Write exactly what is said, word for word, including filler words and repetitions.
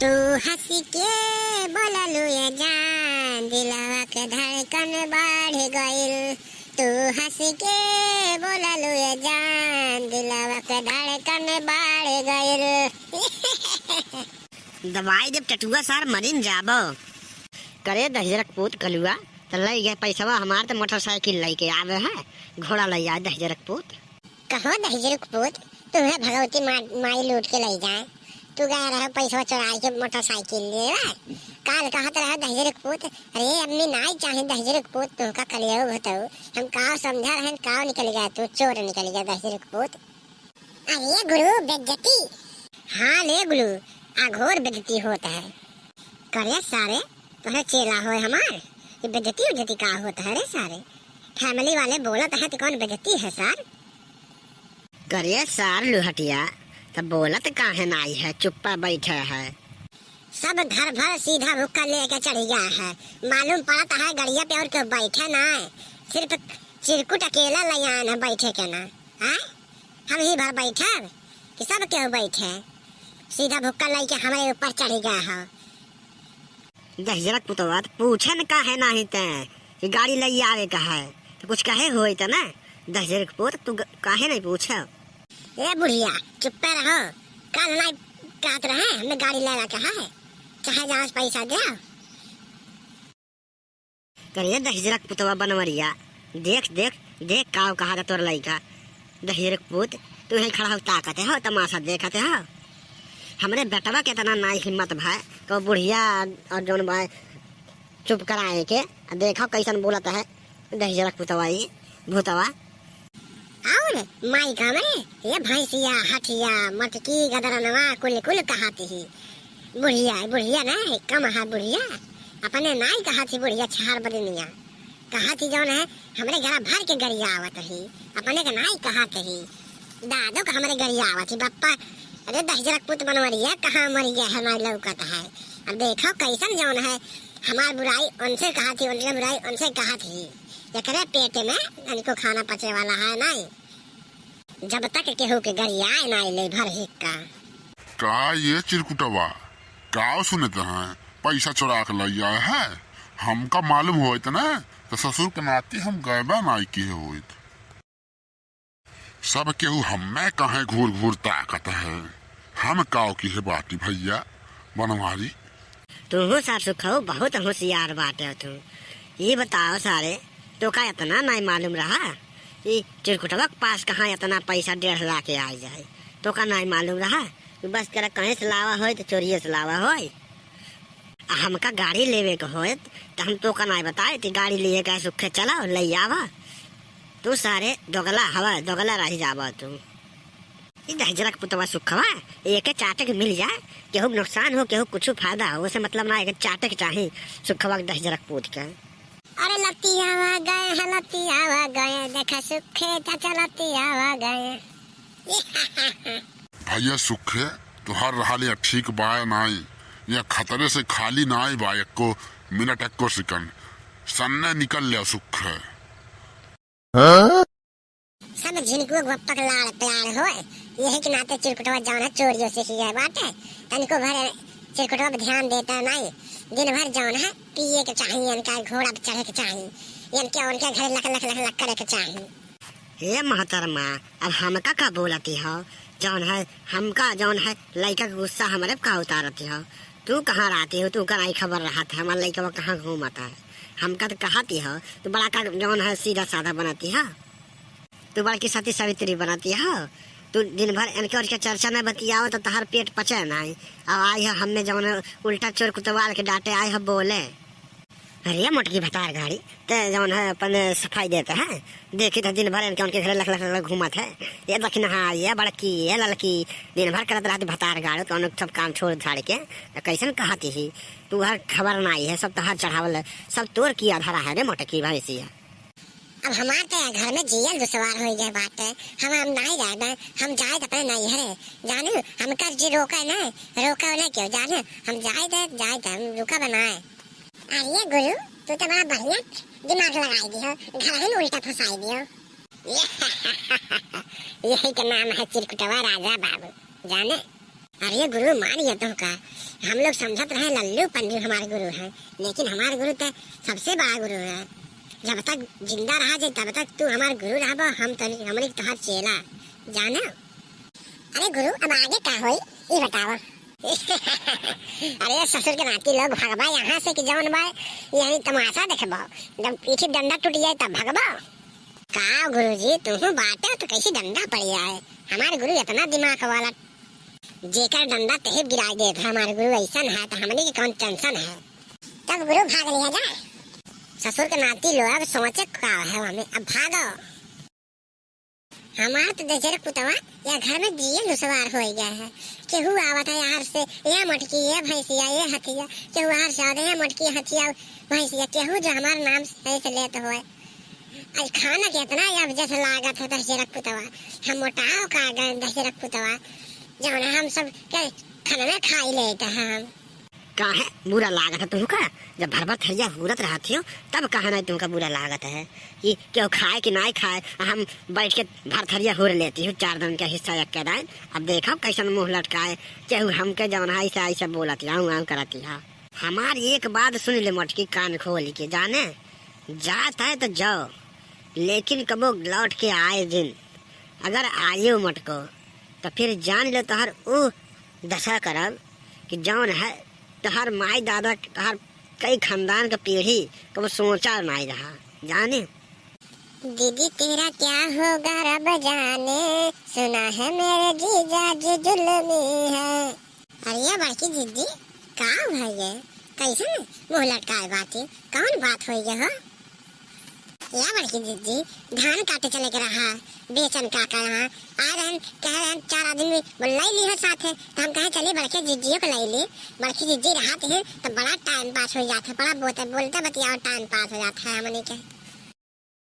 तू हँस के बोललू ये जान, दिलवा के धड़कन बढ़ गइल। तू हँस के बोललू ये जान, दिलवा के धड़कन बढ़ गइल। दवाई देब टटुआ सार, मरिन जाबो। करे दहिजरक पूत कलुआ, त लई गए पैसवा हमार, त मोटरसाइकिल लई के आवे है, घोड़ा लई आए दहिजरक पूत। कहो दहिजरक पूत, तुम्हें भगवती मा-, माई लूट के लई जाए। तू गए रहो पैसवा चोराई के मोटरसाइकिल लेवा। काल कहत रहो दहिजरक पूत, अरे अम्मी नाई चाहे दहिजरक पूत, तुमका कलियो भतऊ। हम काव समझा रहन, काव निकल गया तू, चोर निकल गया दहिजरक पूत। अरे गुरु, बेइज्जती। हाँ ले गुरु, अघोर बेइज्जती होत है। करे सारे, तोहरे चेला होए हमार, ये बेइज्जती उज्जती का होत है रे सारे? फैमिली वाले बोलत है तो कौन बेइज्जती है सार? करे सार लुहटिया, त बोलत काहे नाई है, चुप्पा बैठे है। सब घर भर सीधा भुक्का लेके चढ़ गया है। मालूम पड़त है गड़िया पे और केहू बैठे ना है, सिर्फ चिरकुट अकेला ले आए हैं बैठे के ना। हैं? हम ही भर बैठब कि सब केहू बैठे? सीधा भुक्का लेके हमारे ऊपर चढ़ गया हो। दहिजरक पुतवा, त पूछे न काहे नाही तैं कि गाड़ी लई आवे का है, त कुछ कहे होई त ना। दहिजरक पुत, तू ग-, काहे नहीं पूछे? ए बुढ़िया, चुप्पे रहो। काल नाई कहत रहे, हमें गाड़ी लेला के है, चाहे जहाँ से पैसा दे। करे दहिजरक पुतवा बनवरिया, देख, देख, देख, काव कहा था तोर लइका। दहिजरक पूत, तू यहीं खड़ा हो, ताकत है हो, तमाशा देखत है हो। हमरे बेटवा के इतना नाई हिम्मत भाई, तो बुढ़िया और जौन भाई चुप कराए के, आ देखो कैसन बोलत है दहिजरक पुतवा ई, भूतवा। और माई का हमरे, ये भैंसिया, हठिया, मटकी, गदरनवा, कुल कुल कहत ही। बुढ़िया, बुढ़िया ना है, कम है बुढ़िया। अपने नाई कहत ही बुढ़िया, छहार बदनिया। कहत ही जौन है, हमरे गला भर के गरियावत ही। अपने के नाई कहत ही। दादो का हमरे गरियावत ही, बप्पा। अरे दहिजरक पुत बनवरिया, कहाँ मर गया है, नाई लौकत है। अब देखो कैसन जौन है, हमार बुराई उनसे कहत ही, उनके बुराई उनसे कहत ही। एकरे पेट में तनिको खाना पचे वाला है नाई। जब तक केहू के गरियाए नाई ले भर हिक्का। का ये चिरकुटवा, काव सुनत हैं? पैसा चोरा के लई आए है? हमका मालूम होइत ना, त ससुर के नाती हम गैबा नाई किहे होइत। सब केहू हम्मे काहे घूर घूर ताकत है? हम काव किहे बाटी भैया बनवारी? तुहू सार सुखऊ बहुत होशियार बाटे तू। ई बताओ सारे, तोका इतना नाई मालूम रहा? ई चिरकुटवा के पास कहाँ इतना पैसा डेढ़ लाख के आ जाए? तोका नाई मालूम रहा? तू बस करा कहीं से लावा होई त चोरिये से लावा होई। आ हमका गाड़ी लेवे के होत त हम तोका नाई बताए कि गाड़ी लिए का सुखे चला लई आवा। तू सारे दोगला हवा, दोगला रह जावा तू। ई दहिजरक पुतवा सुखवा, एके चाटे के मिल जाए, केहू के नुकसान हो, केहू कुछ फायदा हो, ओसे मतलब ना, एके चाटे के चाही सुखवा के दहिजरक पूत के। अरे लतियावा गए है, लतियावा गए, देखा सुखे चाचा लतियावा गए। भैया सुखे, तोहार रहल या ठीक बा या नाई? या खतरे से खाली नाई बा, एको मिनट, एको सेकंड। सन्ने निकल ले सुखे। हाँ? सब झिनकुआ गुप्पक लाड़ प्यार होए, यही के नाते चिरकुटवा जौन है चोरियों से ही है बाटे। तनिको भर चिरकुटवा पे ध्यान देता नाई। दिन भर जौन है पिए के चाही, इनका घोड़ा पे चढ़े के चाही, इनके उनके घरे लक लक लक लक करे के चाही। हे महतरमा, अब हमका का बोलती हो? जौन है, हमका जौन है, लइका के गुस्सा हमरे पे का उतारती हो? तू कहाँ रहती हो? तू का नाई खबर रहत है, हमार लइकवा कहाँ घूमत है? हमका तो कहती हो, तू बड़ा का जौन है, सीधा साधा बनती हो। तू बड़की सती सावित्री बनती हो। तू दिन भर इनके उनके चर्चा में बतियाओ तो तहार पेट पचे नाई। अब आई हो हमें जौन है, उल्टा चोर कुतवाल के डांटे आई हो बोले। अरे मोटकी भतार गाड़ी, ते जौन है अपन सफाई देते हैं, देखी तो दिन भर इनके उनके घरे लख लख लख घूमत है। ये दक्षिणहा, ये बड़की, ये ललकी, दिन भर करत रहती भतार गाड़ी, तो उन सब काम छोड़ झाड़ के, तो कैसन कहती ही? तू हर खबर नाई है, सब तोहार चढ़ावल है, सब तोर किया धरा है रे मोटकी भैंसी है। अब हमार तो घर में जियल दुश्वार हो गए बाटे, हम, हम नाई जाए, हम जाए तो अपने नैहरे, जानू, हमका जी रोके ना, रोके ना क्यों, जानू, हम जाए दे, जाए दे, हम रुका बनाए। अरे गुरु, तू तो बड़ा बढ़िया दिमाग लगाई दियो, घर ही में उल्टा फंसाई दियो। यही के नाम है चिरकुटवा राजा बाबू, जाने। अरे गुरु, मान गया तो का? हम लोग समझत रहे लल्लू पंडित हमार गुरु है, लेकिन हमार गुरु तो सबसे बड़ा गुरु है। जब तक जिंदा रहा जाए, तब तक तू हमार गुरु रहबो, हम तनी, हमनी के तोहार चेला, जाने? अरे गुरु, अब आगे का होई, ई बतावा। अरे ससुर के नाती लोग, भगबा यहाँ से कि जौन बा, यही तमाशा देखबो। जब पीठी डंडा टूट जाए, तब भगबो। का गुरुजी, तुहू बाटे तो कैसे डंडा पड़ जाए? हमार गुरु इतना दिमाग वाला, जेकर डंडा तही गिराई देत है। हमार गुरु ऐसन है, तो हमनी के कौन टेंशन है? तब गुरु भाग लिया जाए। ससुर के नाती लोग, सोचे का है हमें, अब भागो। हमार तो दशहरा पुतवा या घर में जिए दुश्वार हो गया है। केहू आवत है यार से, "ये मोटकी, ये भैंसिया, ये हथिया।" केहू आहार से आवत है, "ये मोटकी, हथिया, भैंसिया।" केहू जो हमार नाम सही से लेत होए। आज खाना के इतना अब जस लागत है दशहरा पुतवा। हम मोटाव का गए दशहरा पुतवा, जौन हम सब के खाना में खाई लेते हैं हम। काहे बुरा लागत है तुमका? जब भर भर थरिया हुरत रहत हो, तब काहे नहीं तुमका बुरा लागत है कि केहू खाए कि नाई खाए, आ हम बैठ के भर थरिया हुर लेती हूँ, चार दिन के हिस्सा एक के दाइन। अब देखो कैसन मुँह लटकाए, केहू हमके जौन है ऐसे, ऐसे बोलत या, आऊँ, आऊँ करत या। हमार एक बात सुन ले मोटकी, कान खोल के, जाने, जात है तो जाओ, लेकिन कबो लौट के आए जिन, अगर आयो मोटको, तो फिर जान ले तोहर ऊ दशा करब कि जौन है तोहर माई दादा, तोहर कई खानदान के पीढ़ी कबो सोचा नाई रहा, जाने। दीदी, तेरा क्या होगा रब जाने, सुना है मेरे जीजा जी जुल्मी है। अरे बड़की दीदी, का भइये? कैसन मुँह लटकाए बाटी? कौन बात होइ गए हो? या बड़की दीदी, धान काटे चले के रहा, बेचन काका यहाँ। आ रहन, कह रहन चार आदमी बोलाई ली हो साथे, तो हम कहे चली बड़के जीजियो को लाई ली। बड़की दीदी रहत हैं तो बड़ा टाइम पास हो जात है, बड़ा बोलते, बोलते बतियाओ टाइम पास हो जात है हमनी के।